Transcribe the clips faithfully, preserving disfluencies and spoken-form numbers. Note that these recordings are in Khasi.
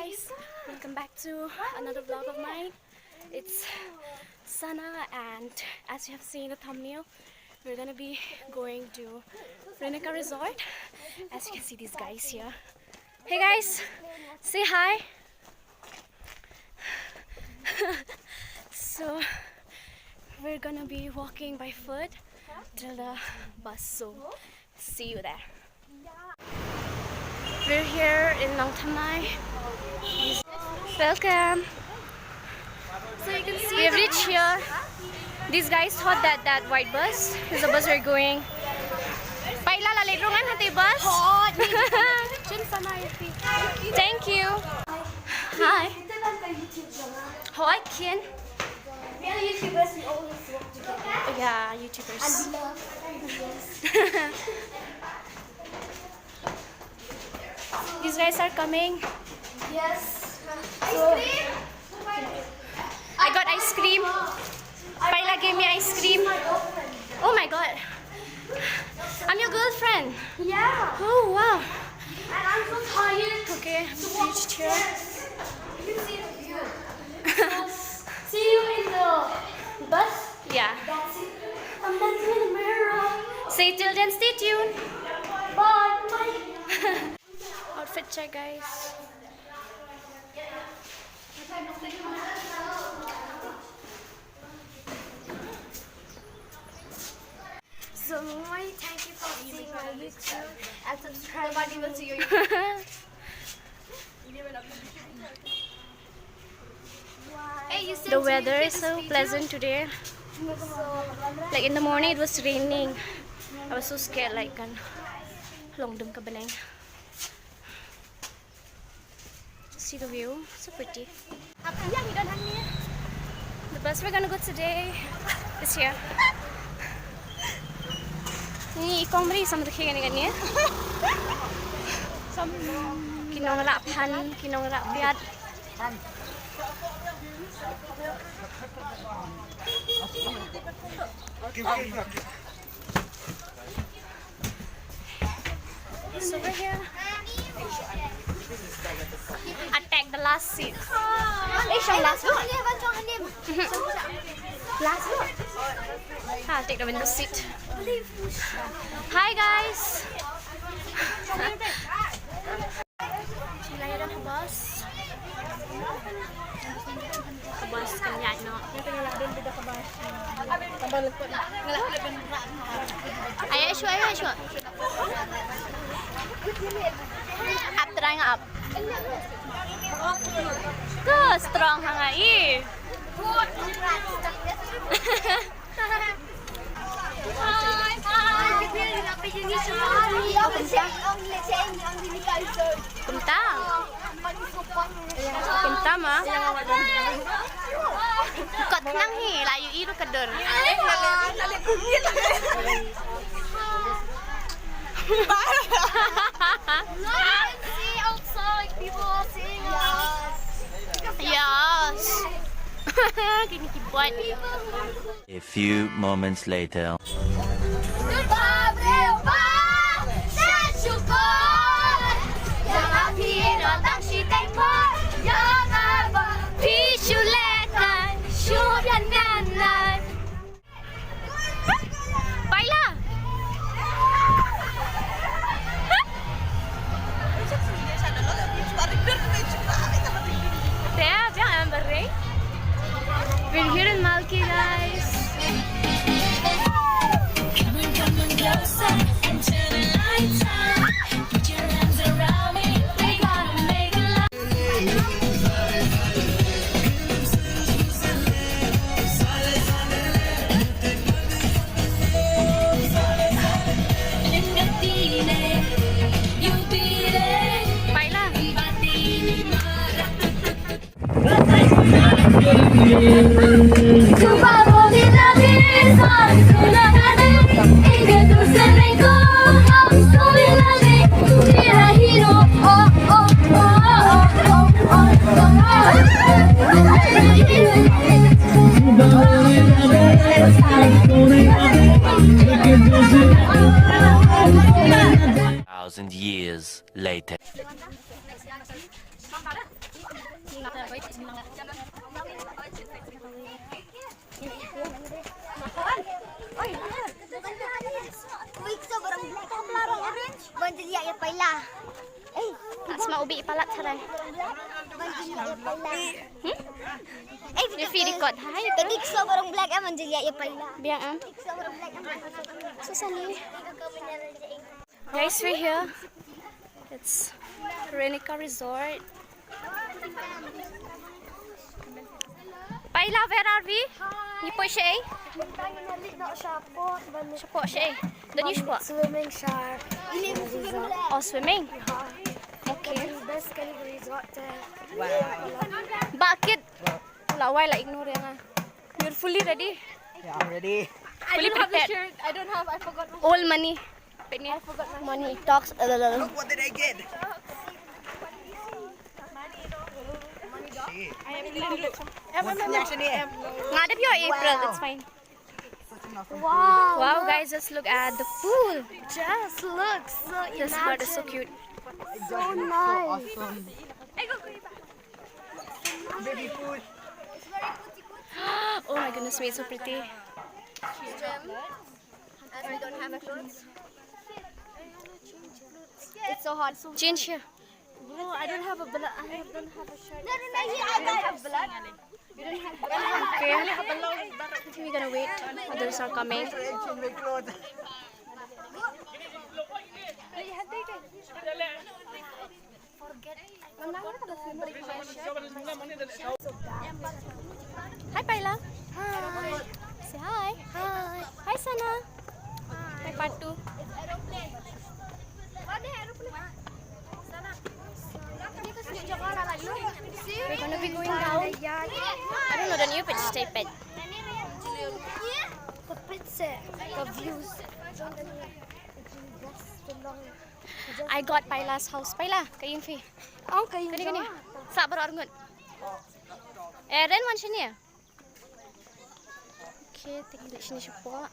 Guys, welcome back to another vlog of mine. It's Sana, and as you have seen the thumbnail, we're gonna be going to Renuka Resort. As you can see, these guys here. Hey guys, say hi. So we're gonna be walking by foot till the bus. So see you there. We're here in Nongthymmai. Welcome. So you can see we have reached here. These guys thought that that white bus is the bus we're going. Paila la leit ruh ngan hangtei bus. Thank you. Hi. Hi Ken. We're YouTubers, we always work together. Yeah, YouTubers. And we love videos. These guys are coming. Yes. So, I got ice cream. Paila gave me ice cream. Oh my god. I'm your girlfriend. Yeah. Oh wow. And I'm so tired. Okay, I'm reached here. You can see the view. So, see you in the bus. Yeah. That's it. I'm dancing in the mirror. Say till then, stay tuned. Bye. Bye. Outfit check, guys. So, Mummy, thank you for seeing my YouTube and subscribe. Nobody will see your YouTube. The weather is so pleasant today. Like in the morning it was raining. I was so scared, like, kan long dum ka bneng. See the view, so pretty. The bus we're gonna go today is here. Ni i kong mri sam dukhe gani gani. Ki nongrah phan, ki nongrah biat. It's over here. I take the last seat. Eh, siya last one. Last one. I'll take the window seat. Hi guys. Shu la ïaid ha bus. Ka bus kan ïaid noh. Ayo shuwa, ayo shuwa. Ap trai nga ap. Ka strong ha nga i. Kumta. Kumta ma. Kot nang hi, la ïohi ruh ka dur. Look, you can see outside, people are seeing us. Yes. Kini ki buat. A few moments later. Paila. There, there, I'm Bahrain. We're here in Malki, guys. Come on, come on closer and turn the lights on. Put your arms around me. We gonna make love. Thousand years. Later. Ban jylliew ïa Paila. Asma ubi palat sarai. Ban jylliew ïa Paila. Hmm? Eh, fi record. Hai, tadi keso barang black em ban jylliew ïa Paila. Biang em. Keso barang black em. Susah ni. Guys, we're here. It's Renika Resort. Paila, where are we? Ngi poi shaei? Shapoh shaei? Don ïa shapoh? Swimming sha. Oh, swimming. Okay. Best kind of resort. Ba kit. La wai la ignore nga. You're fully ready? Yeah, I'm ready. Fully prepared. I don't have the shirt. I don't have. I forgot my shirt. All money. Pynïaid. I forgot my shirt. Money talks. Look what did I get? Shit. I am in the. Nga dep ïoh April, it's fine. Wow. Wow, guys, just look at the pool. Just look so. This part is so cute. So nice. Awesome. Baby food. Oh my goodness me, it's so pretty. As we don't have clothes. It's so hot. Change here. Bro, I don't have a blood. I don't have a shirt. No, no, no, I don't have blood. You don't have blood. Okay. We're gonna wait. Others are coming. Hi, Paila. Hi. Say hi. Hi. Hi, Sana. Hi, Patu. We're gonna be going down. I don't know the new pitch, stay pet. The pitch, eh, the views. I got Paila's house. Paila, ka ïing phi. Oh, ka ïing. Kane, kane. Sah baroh arngut. Eh, Ren, wan shane. Okay, te ngi leit shane shapoh.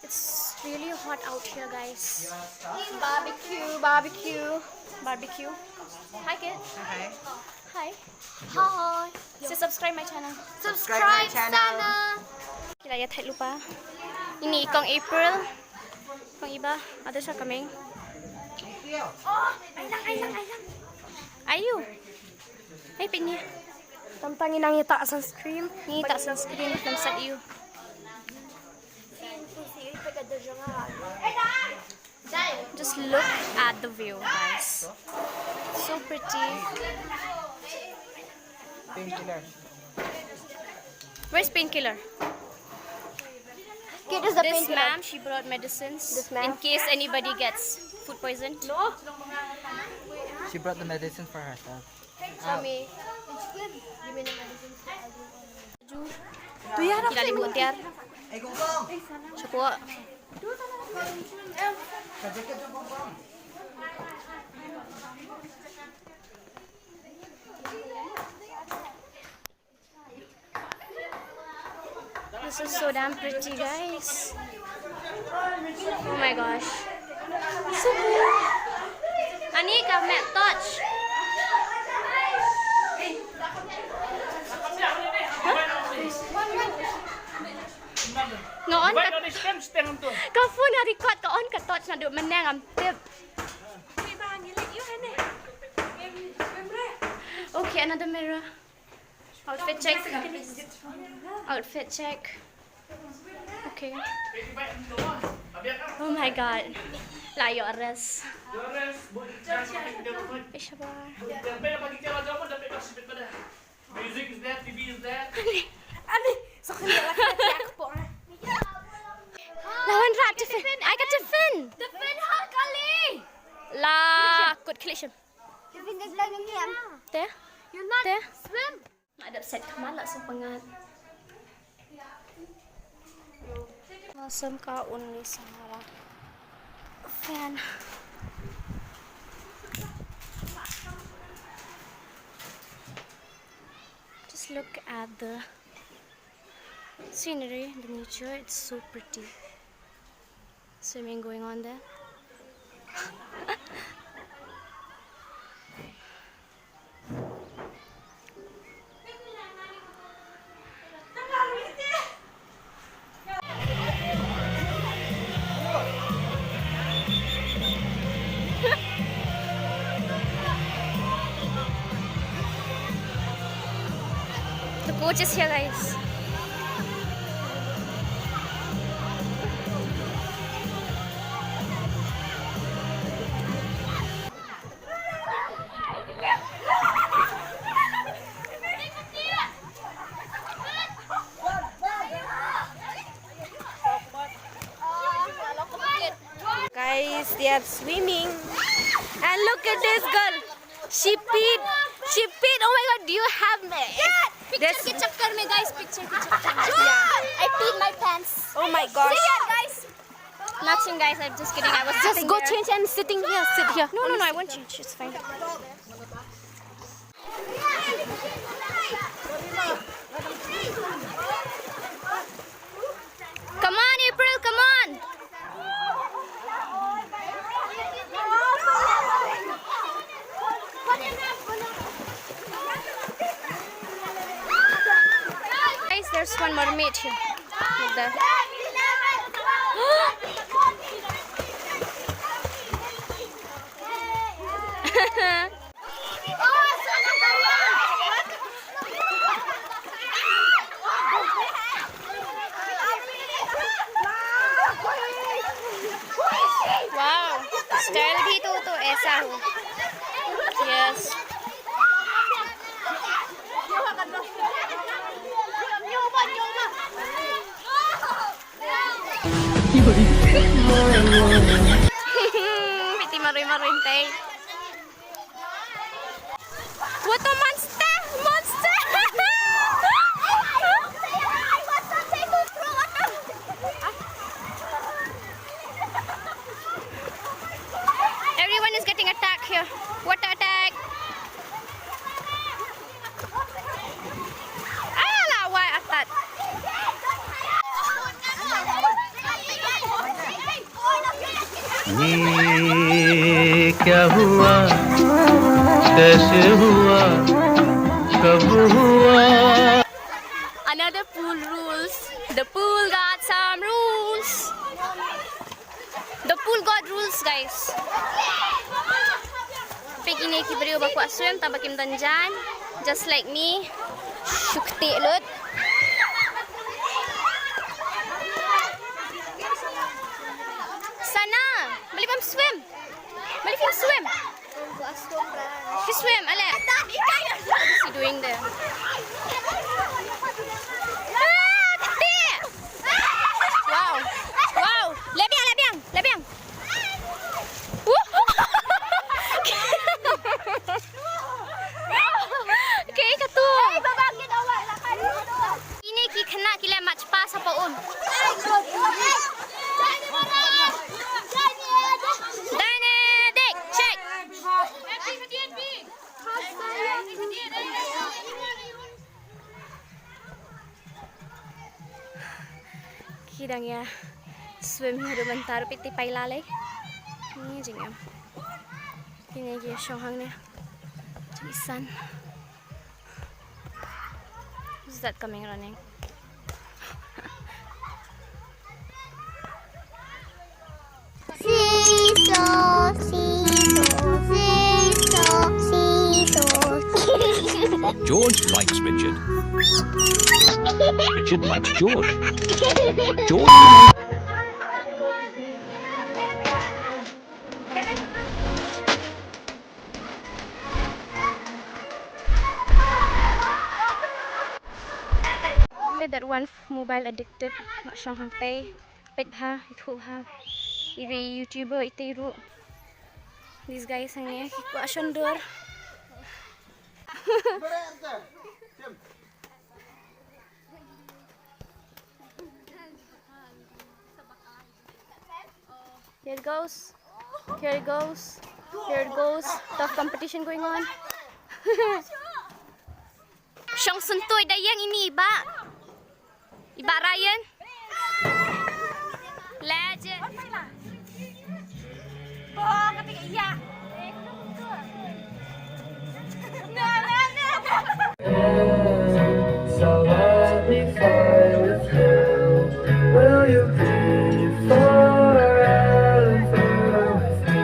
It's really hot out here, guys. Barbecue, barbecue, barbecue. Hi, kid. Hi. Hi. Hi. Say subscribe my channel. Subscribe my channel. Ki la ïa thait lypa. Ini i kong April. Kong Iba. Others are coming. Oh, ai lang, ai lang, ai lang. Ayu. Hey, Pini. Tang tang ngi nang ïa tah sunscreen. Ngi tah sunscreen, nang sat ïa u. Just look at the view, guys. So pretty. Painkiller. Where's painkiller? Okay, this is the painkiller. This ma'am, she brought medicines in case anybody gets food poisoned. No. She brought the medicine for herself. Thanks, mommy. It's good. Give me the medicine. Tu ïa, ki la leit buh tiar. Shapoh. This is so damn pretty, guys. Oh my gosh. So cool. Ani ka met torch. Huh? Nga on ka, ka phone nga record, ka on ka torch naduh mynne, ngam tip. Okay, another mirror. Outfit check. Outfit check. Okay. Oh my God. La ïoh arrest. Phi shabar. Music is there, T V is there. Ani, ani, so kene la ka tiak po. La wan rat tiffin. Ai ka tiffin. Tiffin ha kali. La kut klik shim. Te? Te? Nga dep set khmat la sngewpyngngad. Nga sem ka only Sahara fan. Just look at the Scenery, the nature, it's so pretty. Swimming going on there. The coach is here, guys. Guys, they are swimming. And look at this girl. She peed. She peed. Oh my God, do you have me? Picture ke chakkar mein, guys, picture ke chakkar mein. Yeah. I peed my pants. Oh my gosh. See here, guys. Nothing, guys. I'm just kidding. I was just go change and sitting here. Sit here. No, no, no. I won't change. It's fine. Come on, April. Come on. Guys, there's one mermaid here. Look there. Wow, style भी तो तो ऐसा हो। Yes. Piti marui-marui, Tei. What a monster! Monster! Everyone is getting attacked here. What attack? Alah, why attack? ये क्या हुआ, कैसे हुआ, कब हुआ? Another pool rules. The pool got some rules. The pool got rules, guys. Peit kine ki briew ba kwah swim tang ba kim don jaiñ. Just like me. Shu ktieh lut. Sana, balei phim swim? Balei phim swim? She swim, ale. What is she doing there? Ah, ktieh! Wow. Wow. Leh biang, leh biang, leh biang. Wuh. Okay, katu. Kine ki khynnah ki la march past hapoh un. Dynamic, check. Ki dang ïa swim hi haduh mynta ruh, peit te paila lei. Ni jingim. Kine ki shong hangne. Jingsan. Who's that coming running? Seesaw, seesaw, seesaw, seesaw. George likes Richard. Richard likes George. George. That one mobile addicted, nga shong hangtei, peit bha, ithuh bha. Iri YouTuber ite ruh. These guys hangne ki kwah shon dur. Here goes. Here goes. Here goes. Tough competition going on. Shong suntui da ïeng ine ba. Iba Ryan. Legend. So let me fly with you. Will you be forever with me?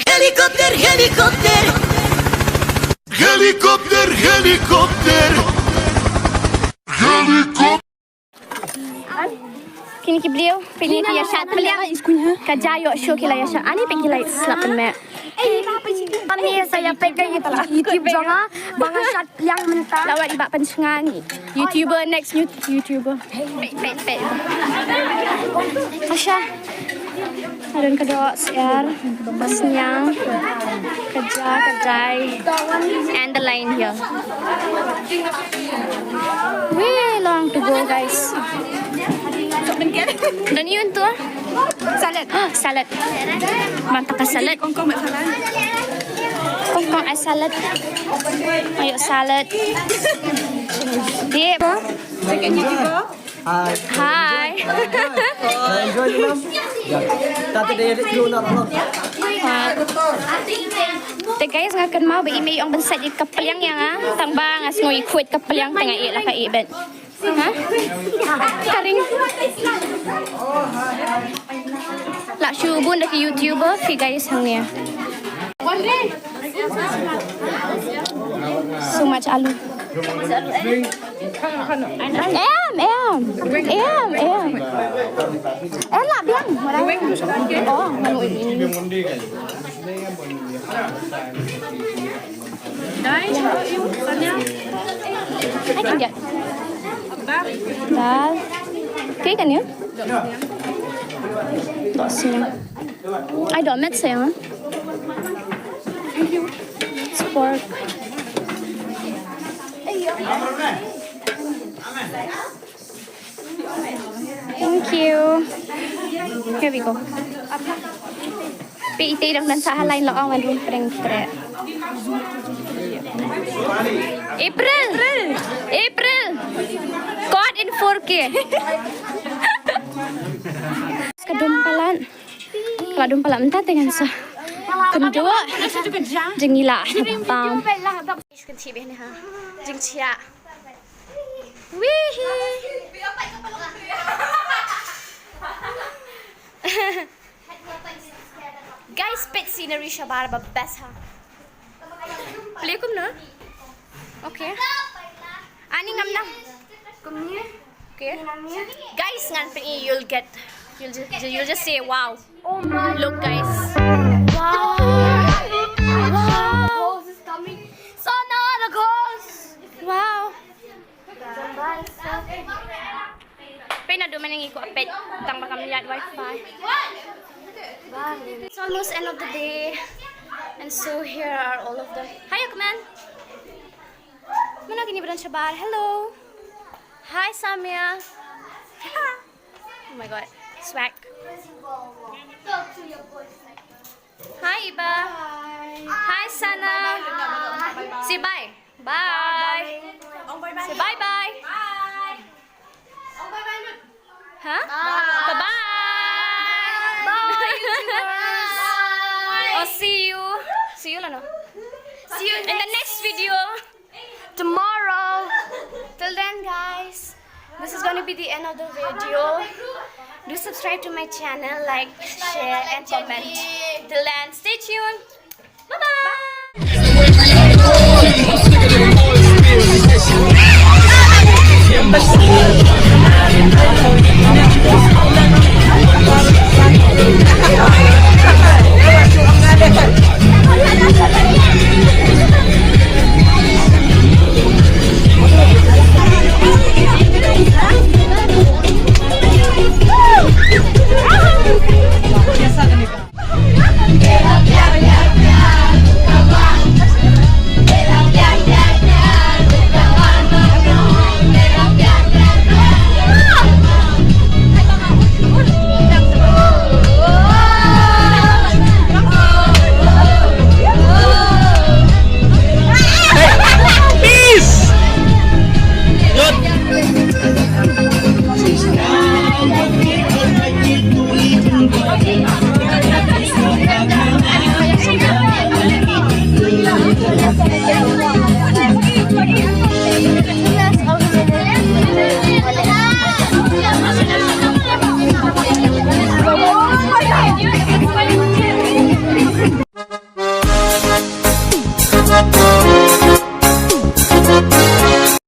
Helicopter, helicopter. Helicopter, helicopter. Helicopter. Kine ki briew, peit kine ki ïa shad pliang. Ka ja ïoh shuh ki la ïa shad. Ani peit ki la slap pynmeh. Ani sa ïa peit ka YouTube jong nga ba nga shad pliang mynta. Lawat iba pynshngaiñ. YouTuber, next new YouTuber. Peit, peit, peit. Asha. Adon ka doh, syiar, ka sniang, ka ja, ka dai, and the line here. We long to go, guys. Don yun to? Salad. Salad. Mantap ka salad. Kong kong ai salad. Kong kong ai salad. Ayo salad. Dip. Second YouTuber. Hi. Hi. Enjoy, enjoy. Enjoy, enjoy, enjoy. Yeah. Tata dia ada kilo nak apa? Te guys, nga kynmaw ba i mei ong ban sait ïa ka pliang ïa nga. Tang ba nga sngew i khuid ka pliang te nga ïeh la ka ïeh bet. Ha? Ka ring. Lah shu bun da ki YouTuber, phi guys hangne. So much alu. Em, em. Em, em. Em lah biang. Oh, manu ini. Dai, you, Sanya. I can get. Dal. Dal. Kay kan you? Doh sniang. Ai doh met sayang. It's pork. Thank you. Here we go. Peit ite dang don sa ha line la ong adu prank trek. April. April. Caught in four K. Ka dum palat. Ka dum palat mynta te ngan sa kynduh. Jingila. Pam. Kan thiah bha ne ha. Jingthiah. Wihi. Guys, peit scenery shabar ba best ha. Play kumno? Okay. Ani ngam nang. Kumne? Okay. Guys, ngan pyn-i, you'll get, you'll just, you'll just say wow. Oh my. Look, guys. Wow. Wow. Ghost is coming. So not a ghost. Wow. Peit naduh mynne ngi kwah peit tang ba kam ïaid wifi. It's almost end of the day. And so here are all of them. Hiya, come on. Mano kine ba don shabar? Hello. Hi, Samia. Oh my God. Swag. Hi, Iba. Hi, Sana. Say bye. Bye. Say bye bye. Huh? Bye bye. Bye, YouTubers. Oh, see you. See you, Lana. See you in the next video. Tomorrow. Till then, guys, this is gonna be the end of the video. Do subscribe to my channel, like, share, and comment. Till then, stay tuned. Bye bye.